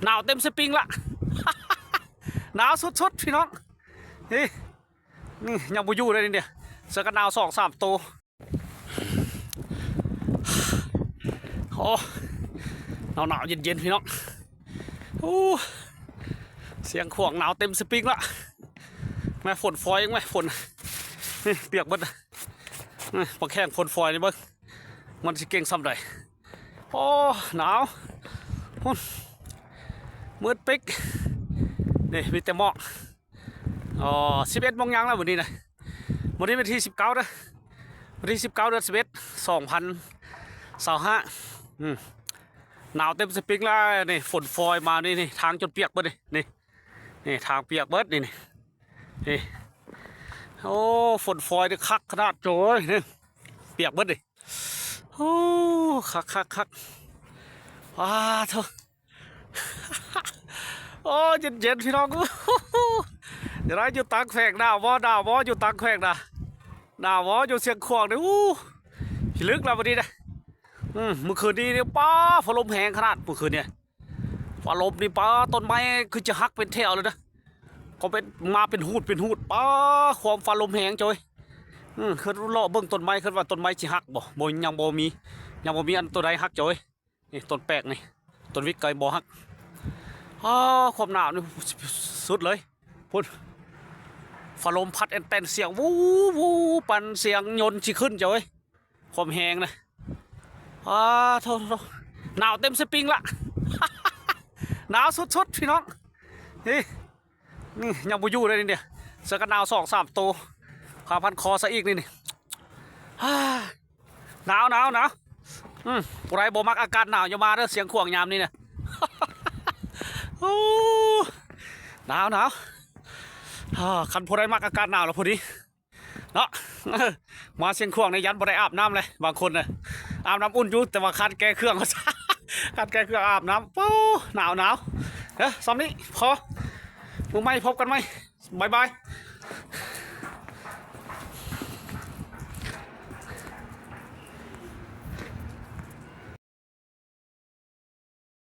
ໜາວເຕັມສະປຣິງລະ ໜາວສຸດໆ ພີ່ນ້ອງ. ນີ້ ນີ້ຍັງບໍ່ຢູ່ເດ້ນີ້ ເສື້ອກັນໜາວສອງສາມໂຕ. ໂອ້ ໜາວໆ ເຢັນໆ ພີ່ນ້ອງ. ໂອ້ ຊຽງຂວາງໜາວເຕັມສະປຣິງລະ. ແມ່ ຝົນຝອຍ ແມ່ ຝົນ ນີ້ປຽກເບິດ. ນີ້ ປາແຂ້ງຝົນຝອຍນີ້ເບິ່ງ ມັນຊິເກັ່ງສ່ຳໃດ. ໂອ້ ໜາວ ພຸ້ນ ມືດປິກ. ນີ້ມີແຕ່ໝອກ. ອໍ ສິບເອັດໂມງຫຍັງແລ້ວມື້ນີ້ນະ. ມື້ນີ້ວັນທີສິບເກົ້າເດີ ວັນທີສິບເກົ້າ ເດືອນສິບເອັດ ສອງພັນຊາວຫ້າ. ອືມ ໜາວເຕັມສະປຣິງແລ້ວ. ນີ້ຝົນຝອຍມານີ້ ນີ້ທາງຈົນປຽກເບິດນີ້ ນີ້ ນີ້ທາງປຽກເບິດນີ້ ນີ້ ນີ້. ໂອ້ ຝົນຝອຍນີ້ຄັກຂະໜາດ ໂຈ້ຍ ນີ້ປຽກເບິດນີ້. ໂອ້ ຄັກໆໆ ອ້າໂທ້ ໂອ້ ເຢັນໆ ພີ່ນ້ອງ. ຈະໄດ້ຢູ່ຕ່າງແຂວງໜາວບໍ່ ໜາວບໍ່ ຢູ່ຕ່າງແຂວງນະ ໜາວບໍ່ ຢູ່ຊຽງຂວາງນີ້. ອູ້ ພິລຶກລະບັດນີ້ນະ. ອືມ ມື້ຄືນນີ້ນີ້ ປ້າ ຟ້າລົມແຮງຂະໜາດມື້ຄືນນີ້ ຟ້າລົມນີ້ ປ້າ ຕົ້ນໄມ້ຄືຈະຫັກເປັນແຖວເລີຍນະ. ກໍເປັນ ມາເປັນຮູດເປັນຮູດ ປ້າ ຄວາມຟ້າລົມແຮງ ໂຈ້ຍ. ອືມ ຄືເລາະເບິ່ງຕົ້ນໄມ້ ຄິດວ່າຕົ້ນໄມ້ຊິຫັກບໍ່ ບໍ່ ຍັງບໍ່ມີ ຍັງບໍ່ມີອັນໂຕໃດຫັກ ໂຈ້ຍ. ນີ້ຕົ້ນແປກນີ້ ຕົ້ນວິກໄກບໍ່ຫັກ. ອ້າ ຄວາມໜາວນີ້ສຸດເລີຍ ພຸ້ນ ຟ້າລົມພັດແອນແຕນ ສຽງ ວູ ວູ ປານສຽງຍົນຊິຂຶ້ນ ໂຈ້ຍ. ຄວາມແຮງນະ ອ້າໂທ້ ໜາວເຕັມສະປຣິງລະ ໜາວສຸດໆ ພີ່ນ້ອງ. ນີ້ ນີ້ຍັງບໍ່ຢູ່ເດ້ນີ້ ເສື້ອກັນໜາວສອງສາມໂຕ ຜ້າພັນຄໍໃສ່ອີກນີ້ ນີ້. ອ້າ ໜາວ ໜາວ ໜາວ. ອືມ ຜູ້ໃດບໍ່ມັກອາກາດໜາວ ຢ່າມາເດີ ຊຽງຂວາງຍາມນີ້ນະ. ໂອ້ ໜາວ ໜາວ. ອ່າ ຄັນຜູ້ໃດມັກອາກາດໜາວລະພໍດີ ເນາະ. ມາຊຽງຂວາງນີ້ຢ້ານບໍ່ໄດ້ອາບນ້ຳເລີຍ ບາງຄົນນະ ອາບນ້ຳອຸ່ນຢູ່ ແຕ່ວ່າຂາດແກ່ເຄື່ອງ ຂາດແກ່ເຄື່ອງອາບນ້ຳ. ໂອ້ ໜາວ ໜາວ. ເອີ ສ່ຳນີ້ພໍ ມື້ໃໝ່ພົບກັນໃໝ່ ບາຍບາຍ.